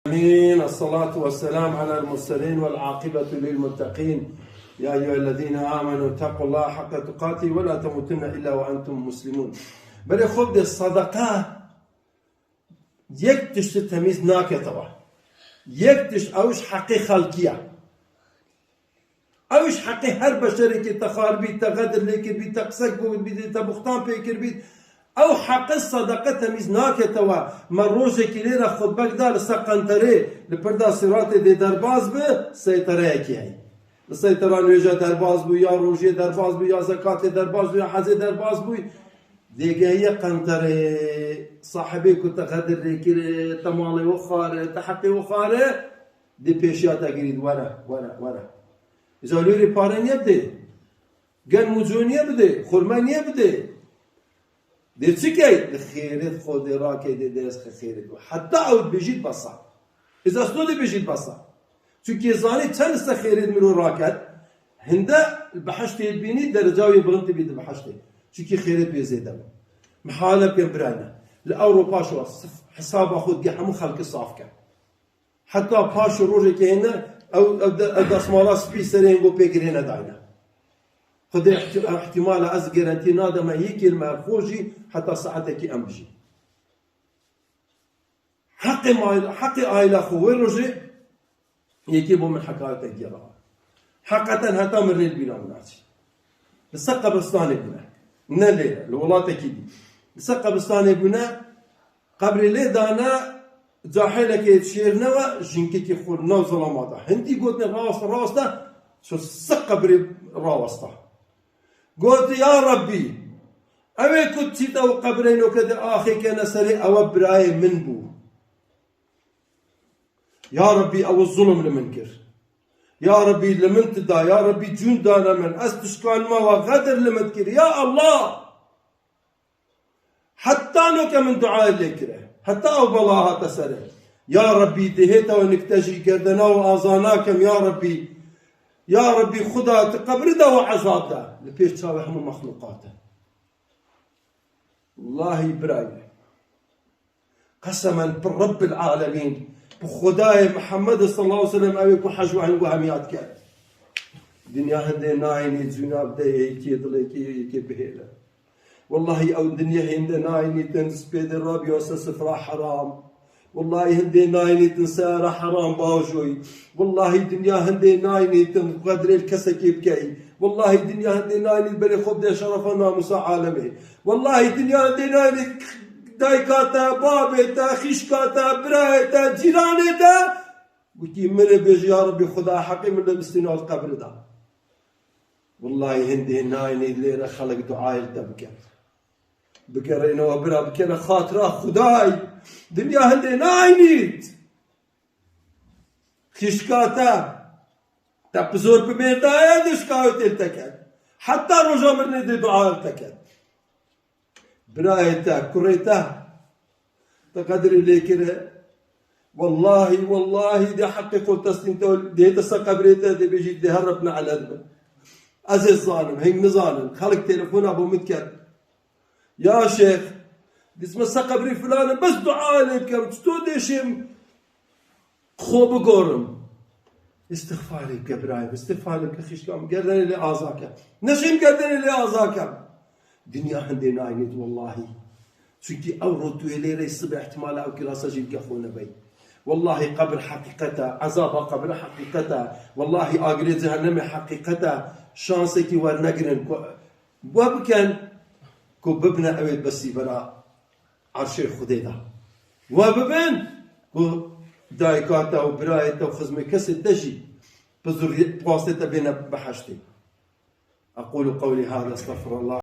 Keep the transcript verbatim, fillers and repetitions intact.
آمين. الصلاة والسلام على المرسلين والعاقبة للمتقين. يا أيها الذين آمنوا اتقوا الله حق تقاته ولا تموتن إلا وأنتم مسلمون. Berê xwe bide, sadaqa yek tişt temîz nakete we. Yek tişt, ew ji heqê xelkî ye. Ew ji heqê her beşerekê te xwar bît, te xedir lê kir bît, te qise got bît, te buxtan pê kir bît. Ew heqe sadaqa temîz nakete we. Me rojekî lê re xutbek da li ser qenterê, li pirda Siratê dê derbas bi, seytereyekî heye. Li seytera nûêja derbas bû, ya rojiyê derbas bû, ya zekatê derbas bû, ya hezê derbas bû. Dê gehiye qenterê, sahibê ku te xedir lê kir, te malê we xware, te heqê we xware, dê pêşiya te girît, were, were, were. Îza lûrê pare niye bidê. Gel mûcû niye bidê, xurme niye bidê. Dê çi key? Li xêrêt xwe dê rakey, dê dest xwe xêrêt xwe. Heta ew dibêjît besa. Îza sno dê bêjît besa. Çunkî zanî çend lise xêrêt mirov raket, hinde li behiştê dibînî, dereca wê bilind dibî di behiştê. Çunkî xêrêt wê zêde bû. Mihale bikin birayne. Li Ewropa şo sif hesaba xwe dike hemû xelki saf ke. Heta paş û rojekê hêne, ew, ew de, ew desmala spî serê hêngo pê girê nedayne. Xwedê ihti-, ihtimala ez gerentî nademe yekê li me xwe jî heta saetekî em bijî. Heqê ma-, heqê aîla xwe wê rojê yekê bo min hekayetek gera. Heqeten heta mirinê li bîra min naçî. Li ser qebristanê bûne. Ne lê, li welatekî dî. Li ser qebristanê bûne, qebrê lê dane, cahilekê şêrine we, jinkekî xwe nav zelama da. Hindî gotine raweste, raweste, ço ser qebrê rawesta. Got, ya Rebbî, ew ê ku çîte û qebrê noke de axê kene serê, ewe birayê min bû. Ya Rebbî, ew zulm li min kir. Ya Rebbî, li min tu da. Ya Rebbî, cûn dane min. Ez tişkanima we, xedir li min kir. Ya Allah! Heta noke min duayê lê kire. Heta ew bela hate serê. Ya Rebbî, dihê te we nikte jî gerdena we aza nakem, ya Rebbî. Ya Rebbî, Xuda, tu qebri de we ezab de. Li pêş çavê hemû mexluqat e. Wallahî birayê. Qesemen bi Rebbil Alemîn, bi Xwedayê Mihemed sallallahu aleyhi ve sellem, ew ê ku hej we hingo hemiya dike. Dinya hindê nayînî, cûna bide yekê, dilekê yekê bihêle. Wallahî ew dinya hindê nayînî, ten spêdê rabiya se sifra heram. Wallahî hindê nayînî, ten seyara heram bajoyî. Wallahî dinya hindê nayînî, ten qedrê li kesekê bikeyî. Wallahî dinya hindê nayînî, berê xwe bide şerefa namûsa alemê. Wallahî dinya hindê nayînî, dayika te, babê te, xîşka te, birayê te, cîranê te, gotî, min ê bêjî, ya Rebbî, Xuda heqê min de bistîne li qebrê de. Wallahî hindê nayînî lê re xelk duayê li te bikin. Bigerêne we bira, bikene xatira Xuday. Dinya hindê nayînît. Xîşka te, te bi zor bi mêrdaye dişka ew têl te ket. Heta roja mirinê dê dua li te ket. Birayê te, kurê te, te qedirê lê kire. Wallahî, wallahî dê heqê xwe teslîm te, dê te ser qebrê te, dê bêjî, dê her Reb ne'let be. Ez ê zanim, hing nizanim. Xelk telefona bo min diket. Ya şêx, dizme ser qebrê filan e, bes dua lê bikem, çito dê şêm xwe bigorim. Îstixfarê bike birayê, îstixfarê bike xîşka min, gerdenê lê aza ke. Neşêm gerdenê lê aza kem. Dinya hindê nayînît wellahî. Çunkî ew rotuyê lê rê sibe ihtimala ew kirasa jî bike xwe nebey. Wellahî qebir heqîqet e, ezaba qebir heqîqet e. Wellahî agirê cehennemê heqîqet e. Şansekî wernegirin ku we bikin ku bibine ew ê besî vera erşê Xwedê de. We bibin ku dayika te û birayê te û xizmê kesê te jî bi zurî-, bi wastê te bêne behiştê. أقول قولي هذا، أستغفر الله.